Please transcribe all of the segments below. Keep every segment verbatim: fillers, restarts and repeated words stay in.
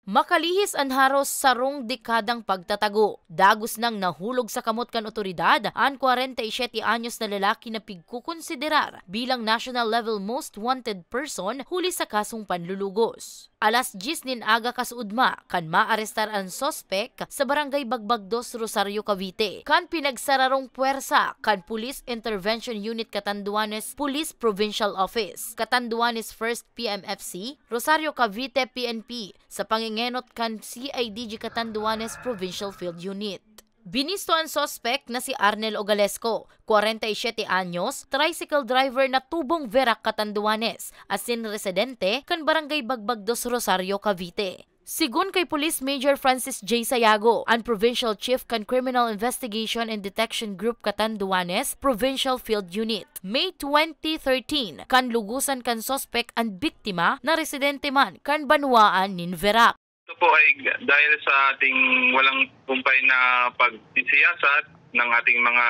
Makalihis an haros sarong dekadang pagtatago, dagos nang nahulog sa kamot kan otoridad an kwarenta y siyete anyos na lalaki na pigkukonsiderar bilang national level most wanted person huli sa kasong panlulugos. Alas dyes nin aga kasuodma kan maarestar an suspek sa Barangay Bagbag dos, Rosario, Cavite, kan pinagsararong puwersa kan Police Intervention Unit Catanduanes Police Provincial Office, Catanduanes First P M F C, Rosario, Cavite P N P, sa pangengenot kan C I D G Catanduanes Provincial Field Unit. Binisto an suspek na si Arnel Ogalesco, kwarenta y siyete anyos, tricycle driver na tubong Verac, Catanduanes, asin residente kan Barangay Bagbag dos, Rosario, Cavite. Sigon kay Police Major Francis J Sayago, an Provincial Chief kan Criminal Investigation and Detection Group Catanduanes Provincial Field Unit, May twenty thirteen, kan lugusan kan suspek an biktima na residente man kan banwaan nin Verac. Ito po ay dahil sa ating walang humpay na pagsisiyasat ng ating mga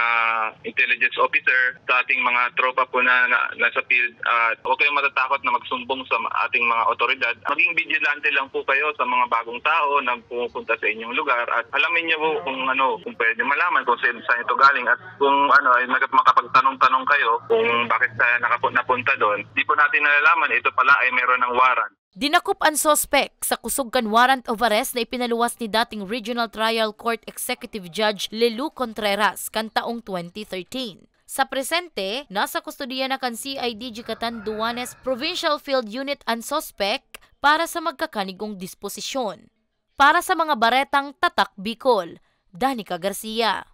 intelligence officer sa ating mga tropa po na, na nasa field, at huwag kayong matatakot na magsumbong sa ma-, ating mga otoridad. Maging vigilante lang po kayo sa mga bagong tao na pumupunta sa inyong lugar, at alamin niyo po kung ano, kung pwede malaman kung saan, saan ito galing, at kung ano, ay mag-, makapagtanong-tanong kayo kung bakit siya nakapu-, napunta doon. Di po natin nalalaman, ito pala ay meron ng warrant. Dinakop an suspek sa kusog kan warrant of arrest na ipinaluwas ni dating Regional Trial Court Executive Judge Lelu Contreras kan taong twenty thirteen. Sa presente, nasa kustodiya na kan C I D G Catanduanes Provincial Field Unit an suspek para sa magkakanigong disposisyon. Para sa mga baretang Tatak Bicol, Danica Garcia.